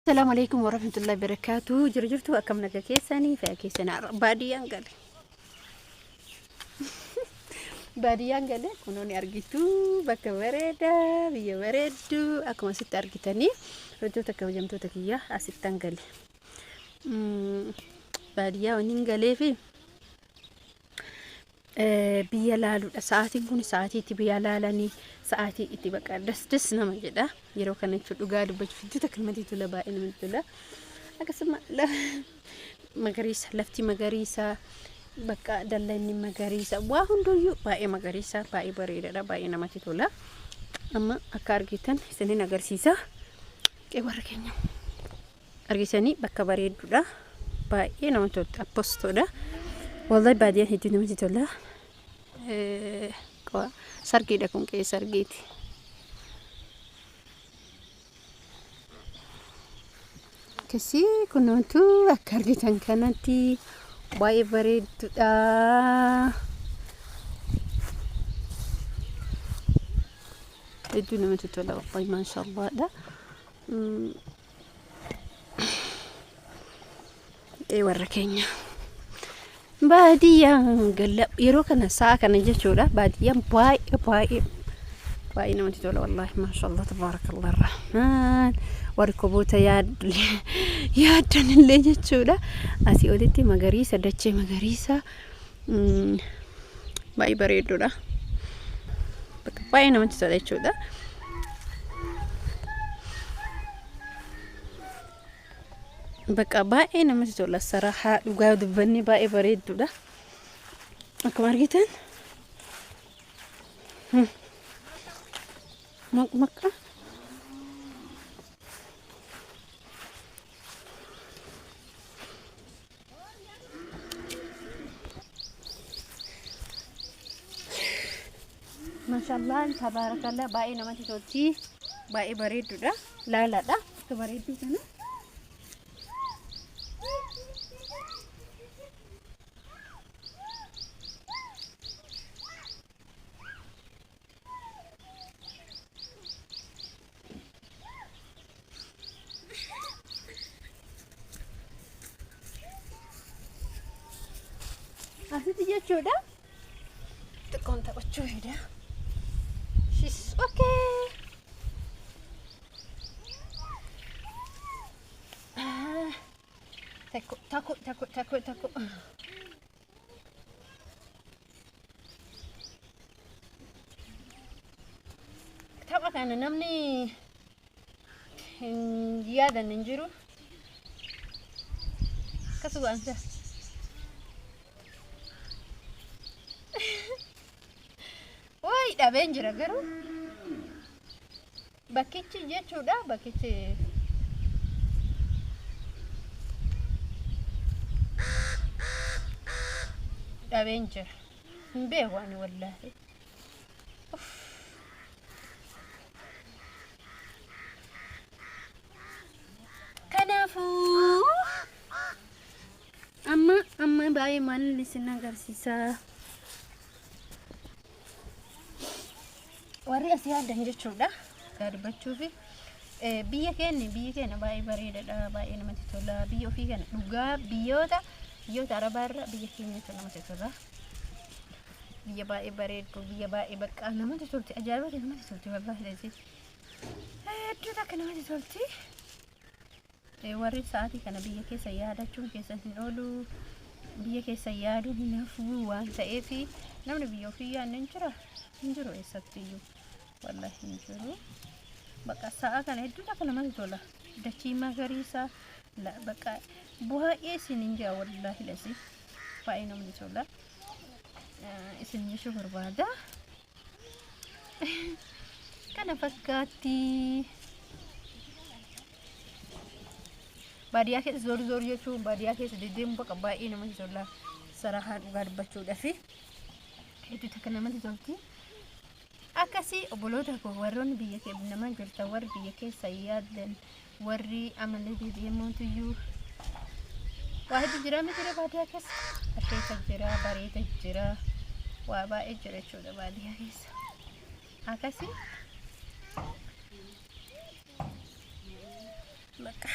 Asalaamu alaikum warahmatullahi wabarakatuh. Jiru jirtu akkam naga keessanii fayyaa keessan baadiyyaan gale. Baadiyyaan gale kunoo ni argitu bakka bareedaa biyya bareedduu akkuma asitti argitanii hojjetoota kabajamtoota kiyyaa asittan gale. Baadiyyaa waniin galeefi biyya laaluudha. Sa'aatiin kun sa'aatii itti biyya laalanii sa'aatii itti bakka das das nama jedha. Yeroo kana jechuun dhugaa dubbachuuf hedduu takka namatti tola baay'ee namatti tola. Akkasuma magariisa lafti magariisa bakka dallanni magariisa waa hunduyyuu baay'ee magariisa baay'ee bareedaadha baay'ee namatti tola. Amma akka argitan isinin agarsiisa. Qe'ee warra keenya argisanii bakka bareedduudha. Baay'ee namatti tolti appostoodha. Wallahi baadiyyaan hedduu namatti tola. Sargiidha kun qe'ee sargiiti. Akkasii kunuuntu akka argitan kanatti baay'ee bareedduudha. Hedduu namatti tola wallahi maashaallaadha. Qe'ee warra keenya. Baadiyyaan galla yeroo kana sa'a kana jechuudha baadiyyaan baay'ee baay'ee baay'ee namatti tola wallaahi maashaallah tabaarakallah rahmaan warri koboota yaaddan illee jechuudha asii olitti magariisa dachee magariisa baay'ee bareedduudha baay'ee namatti tola jechuudha. Bakka baay'ee namatti tola sarahaa dhugaa dubbanni baay'ee bareedduudha. Akkuma argitan makka Mashallah tabaarakallah baay'ee namatti tolti baay'ee bareedduudha laalaadha akka bareedduu kana. Asitti jechuudha. Xiqqoon taphachuu fida. She's okay. Takko takko takko takko takko. Tapha kana namni hin yaadanne hin jiru. Akkasuma ansa. Wayi dhabeen jira garuu. Bakkichi jechuudha bakkichi dhabeen jira. Hin beeku ani wallaahi. Uff. Kanaafuu amma amma baay'ee maal isin agarsiisa. Warri as yaaddan jechuudha. Dhugaa dubbachuufi biyya keenya biyyi keenya baay'ee bareedaadha baay'ee namatti tola biyya ofii kana dhugaa biyyoota biyyoota arabaa irra biyya keenyatu namatti tola. Biyya baay'ee bareeddu biyya baay'ee bakka namatti tolti ajaa'ibatti namatti tolti wallaahi lazii. Hedduu takka namatti tolti. Warri sa'aatii kana biyya keessa yaadachuun keessan hin oolu. Biyya keessa yaaduun hin hafu waan ta'eef namni biyya ofii yaadne hin jira. Hin jiru eessattiyyuu. Wallahi hin jiru. Bakka sa'a kana hedduu takka namatti tola. Dachii magariisa bakka baay'ee isin hin jira wallahi lasi. Baay'ee namatti tola. Isin jechuu barbaada. Kana fakkaatti. Baadiyyaa keessa zoor zoor jechuun baadiyyaa keessa deddeemuun bakka baay'ee namatti tola. Sarahaa dhugaa dubbachuudhaaf hedduu takka namatti tolti. Akkasii obboloota koo warroonni biyya kee nama jirtan warri biyya keessa yaaddan warri amalee deemuutuyyuu waa hedduu jira miti baadiyyaa keessa asheeta jira bareeda jira waa baay'ee jira jechuudha baadiyyaa keessa. Akkasii. Bakka.